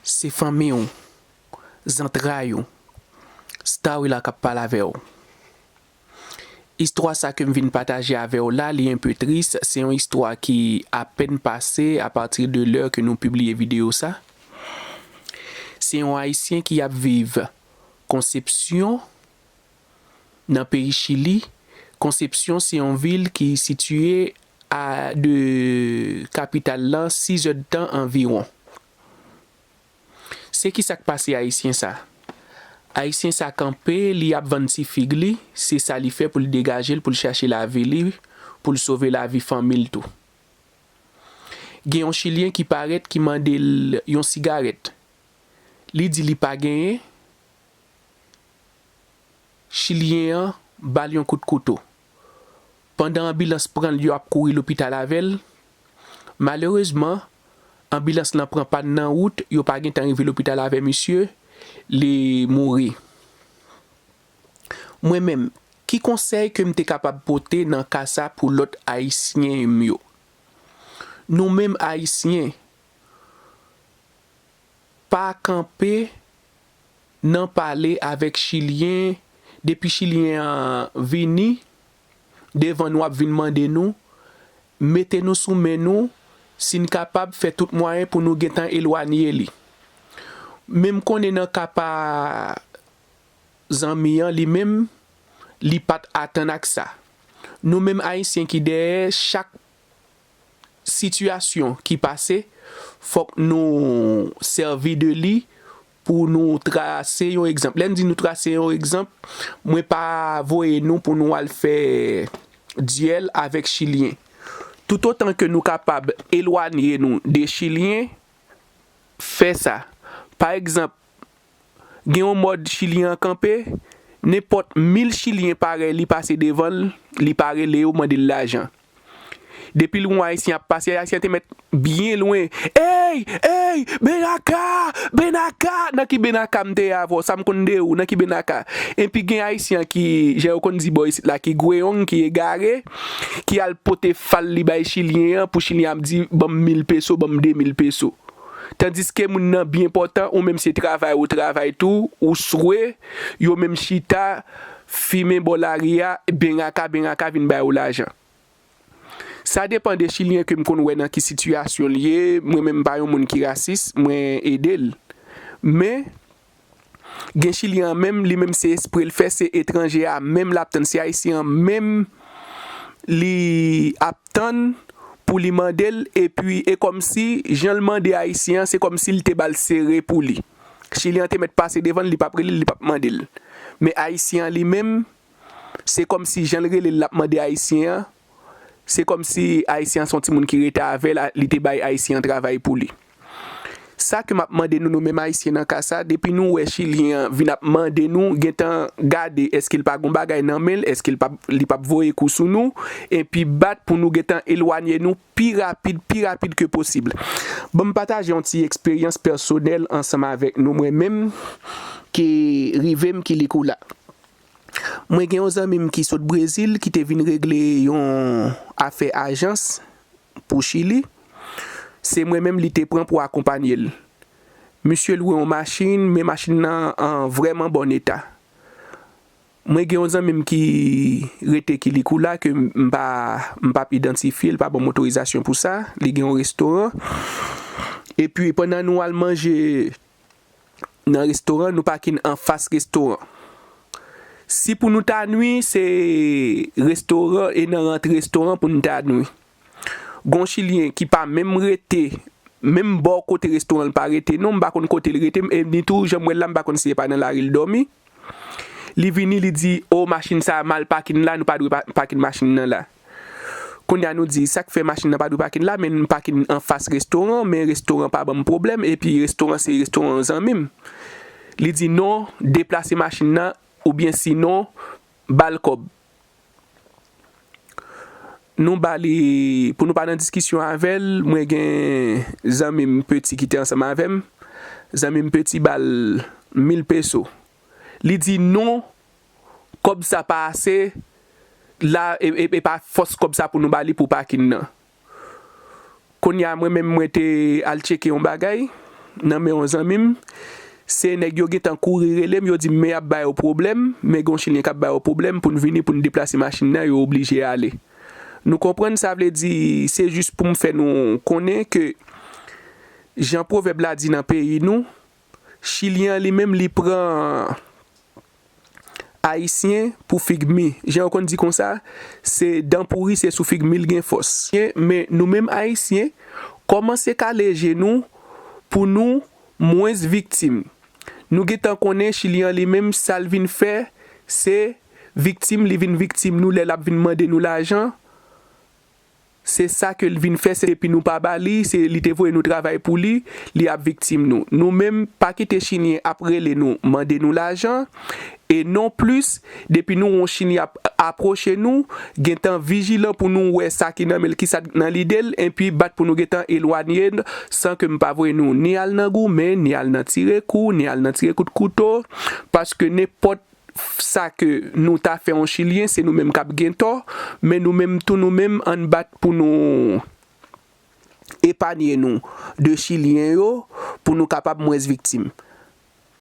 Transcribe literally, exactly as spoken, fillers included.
Se fanmi w, zantray ou, Starwilla k ap pale avè w. Istwa sa ke m vin pataje avè w la, li enpe tris. Se yon istwa ki apèn pase apati de lè ke nou pibliye videyo sa. Se yon Ayisyen ki ap viv Konsepsyon, nan peyi Chili. Konsepsyon se yon vil ki sitiye a de kapital lan sizèdtan anviwon. Se ki sa k pase Ayisyen sa? Ayisyen sa kanpe, li ap vann ti fig li, se sa li fè pou l degaje l, pou l chache lavi li, pou l sove lavi fanmi l tou. Gen yon Chilyen ki parèt, ki mande l yon sigarèt. Li di li pa genyen. Chilyen an ba l yon kout kouto. Pandan anbilans pran l, yo ap kouri lopital avè l. Malerezman, anbilans lan pran pàn nan wout, yo pa gentan rive lopital avè misye, li mouri. Mwen menm, ki konsèy ke m te kapab pote nan ka sa pou lòt Ayisyen m yo? Nou menm Ayisyen, pa kanpe nan pale avèk Chilyen, depi Chilyen an vini devan nou, ap vin mande nou, mete nou sou men nou, si n kapab fè tout mwayen pou nou gentan elwanye li. Men m konnen nan ka pa zanmi an, li menm, li pa t atann ak sa. Nou menm Ayisyen ki dèyè, chak sitiyasyon ki pase, fòk nou sèvi de li pou nou trase yon egzanp. Lè m di nou trase yon egzanp, mwen pa voye nou pou nou al fè dyèl avèk Chilyen. Toutotan ke nou kapab elwanye nou de Chilyen, fè sa. Pa egzanp, gen yon mòd Chilyen an kanpe, nenpòt mil Chilyen parèy li pase devan l, li pa rele yo mande l lajan. Depi l wè yon Ayisyen ap pase, Ayisyen te mèt byen lwen. Ey! Ey! Benaka! Benaka! Nan ki Benaka m te ye avè w? Sa m konn de ou? Nan ki Benaka? Epi gen Ayisyen ki, jan yo konn di bò isit la, ki gweyong, ki egare, ki al pote fal li bay Chilyen an, pou Chilyen ap di, ban m mil peso, ban m de mil peso. Tandiske moun nan byen enpòtan, ou menm se travay ou travay tou, ou swe, yo menm chita, fimen bò lari a, benaka, benaka vin ba yo lajan. Sa depan de Chilyen ke m konn wè nan ki sitiyasyon l ye, mwen menm m pa yon moun ki rasis, mwen ede l. Men, gen Chilyen an menm, li menm se espre l fè, se etranje a menm l ap tann, se Ayisyen an menm li ap tann pou li mande l, epi e kòmsi, jan l mande Ayisyen an, se kòmsi l te ba l sere pou li. Chilyen an te mèt pase devan l, li p ap rele l, li p ap mande l. Men Ayisyen an li menm, se kòmsi jan l rele l, l ap mande Ayisyen an, se kòmsi Ayisyen an se yon timoun ki rete avè l, li te bay Ayisyen an travay pou li. Sa ke m ap mande nou, nou menm Ayisyen nan ka sa, depi nou wè Chilyen an vin ap mande nou, gentan gade èske l pa gon bagay nan men l, èske l p ap, li p ap voye kou sou nou, epi bat pou nou gentan elwanye nou pi rapid, pi rapid ke posib. Ban m pataje yon ti eksperyans pèsonèl ansanm avèk nou, mwen menm, ki rive m Kilikoula. Mwen gen yon zanmi m ki sot Brezil, ki te vin regle yon afè ajans pou Chili. Se mwen menm li te pran pou akonpanye l. Misye lwe yon machin, men machin nan an vrèman bon eta. Mwen gen yon zanmi m ki rete Kilikoula, ke m pa, m p ap idantifye, l pa ban m otorizasyon pou sa. Li gen yon restoran. Epi, pandan nou al manje nan restoran, nou pakin anfas restoran. Si pou nou ta nwi, se restoran e nan rantre restoran pou nou ta nwi. Gon Chilyen ki pa menm rete, menm bò kote restoran l pa rete, non, m pa konn kote l rete, e ni tou, jan m wè l la, m pa konn si e pa nan lari l dòmi. Li vini, li di, "O, machin sa a mal pakin la, nou pa dwe pa, pakin machin nan la." Kounye a nou di, "Sa k fè machin nan pa dwe pakin la?" Men n pakin anfas restoran, men restoran pa ban m pwoblèm, epi restoran se restoran yon zanmi m. Li di, "Non, deplase machin nan, oubyen sinon, ba l kòb." Nou ba li, pou nou pa nan diskisyon avè l, mwen gen zanmi m Peti ki te ansanm avè m. Zanmi m Peti ba l mil peso. Li di non, kòb sa pa ase, la, e, e, e pa fòs kòb sa pou nou ba li pou pakin nan. Kounye a, mwen menm, mwen te al tcheke yon bagay. nan men yon zanmi m, se nèg yo gentan kouri rele m, yo di m, men y ap ba yo pwoblèm, men gen yon Chilyen k ap ba yo pwoblèm pou n vini, pou n deplase machin nan, yo oblije ale. Nou konprann, sa vle di, se jis pou m fè nou konnen ke, jan pwovèb la di nan peyi nou, Chilyen an li menm, li pran Ayisyen pou fig mi. Jan yo konn di konsa, se dan pouri, se sou fig mi l gen fòs. Men nou menm Ayisyen, kòmanse kale je nou pou nou mwens viktim. Nou gentan konnen Chilyen an li menm, sa l vin fè, se viktim, li vin viktim nou lè l ap vin mande nou lajan. Se sa ke l vin fè, se depi nou pa ba li, se li te voye nou travay pou li, li ap viktim nou. Nou menm, pa kite Chilyen ap rele nou, mande nou lajan, e non plis, depi nou wè yon Chilyen ap apwoche nou, gentan vijilan pou nou wè sa ki nan men l, kisa k nan lide l, enpi bat pou nou gentan elwanye l, san ke m pa voye nou ni al nan goumen, ni al nan tire kou, ni al nan tire kout kouto, paske nenpòt sa ke nou ta fè yon Chilyen, se nou menm k ap gen tò, men nou menm tou, nou menm, ann bat pou nou epanye nou de Chilyen yo, pou nou kapab mwens viktim.